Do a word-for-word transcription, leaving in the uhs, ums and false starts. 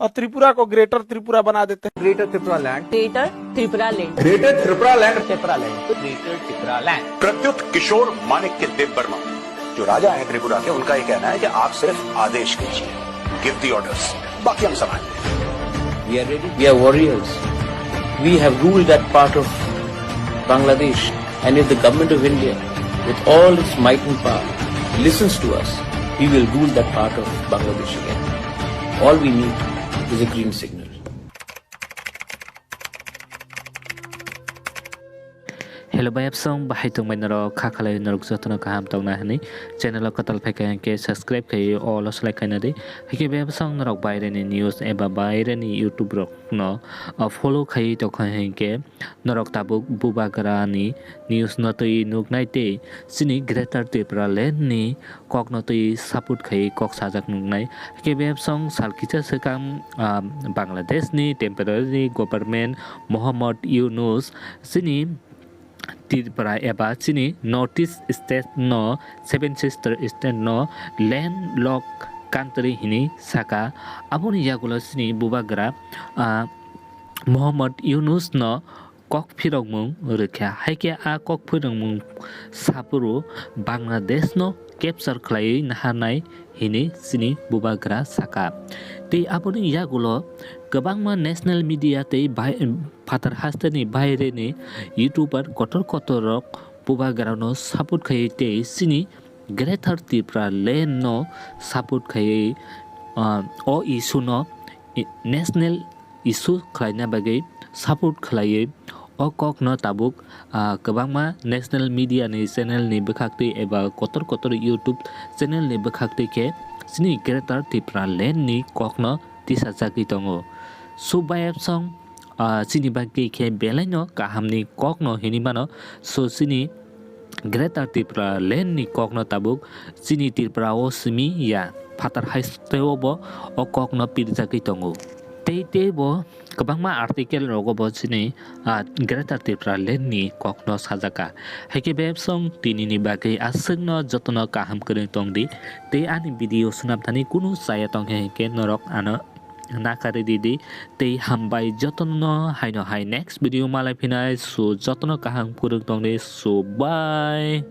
और त्रिपुरा को ग्रेटर त्रिपुरा बना देते हैं। Greater Tripura land. Greater Tripura land. Greater Tripura land. Tripura land. Greater Tripura land. Pradyot Kishore Manikya Debbarma, जो राजा हैं त्रिपुरा के, उनका ये कहना है कि आप सिर्फ आदेश कीजिए, गिव दी ऑर्डर्स, बाकी हम संभालेंगे। We are ready. We are warriors. We have ruled that part of Bangladesh. And if the government of India, with all its might and power, listens to us, we will rule that part of Bangladesh again. All we need is a green signal. Hello, bayapsong, bahai tongbai norok, kha khalai norok jotono kaham tongna hwnwi channel o kwtal phaikha hinkhe subscribe khai all o select khaina di. Hinkhe bayapsong norok baireni news eba baireni YouTube rokno, uh, follow khai tongkha hinkhe norok tabuk bubagrani news no twi nuknai tei chini Greater Tipraland ni kokno twi support khai kok sajak nuknai. Hinkhe bayapsong sal kisa swkang, ah, Bangladesh ni temporary government Mohammad Yunus chini Tripura eba chini North East state no, Seven Sister state no landlock country hini saka. Aboni yagulo chini bubagra, ah, Mohammad Yunus no kok phirokmung rwkha. Haikhe a kok phirokmung saphuru Bangladesh no capture khlaiwi naharnai hini chini bubagra saka. Tei aboni yagulo kwbangma national media tei bai-, phatar hasteni baireni YouTuber kotor kotor rok bubagrano support khai tei chini Greater Tipraland no support khai, ah, o issue no i-, national issue khlaina bagwi support khlaiwi o kokno tabuk, ah, kwbangma national media ni channel ni bwkhaktwi eba kotor kotor YouTube channel ni bwkhaktwi khe chini Greater Tipraland ni kokno tisajagwi tongo. So, bayapsong, ah, chini bagwi khe belaino kahamni kokno hinwi mano. So, chini Greater Tipraland ni kokno tabuk chini Tripura o simi ya, phatar haste o bo o kokno pirjagwi tongo. Tei tei bo kwbangma article rogo bo chini, ah, Greater Tipraland ni kokno sajaka. Haikhe bayapsong tini ni bagwi aswkno jotono kaham kwrwi tongdi. Tei ani video swnamthani kunu chaya tongkhe hinkhe norok ano nakari didi. Tei hambai jotono haino hai next video malai phinai. So jotono kaham kwrwi tongdi. So bye.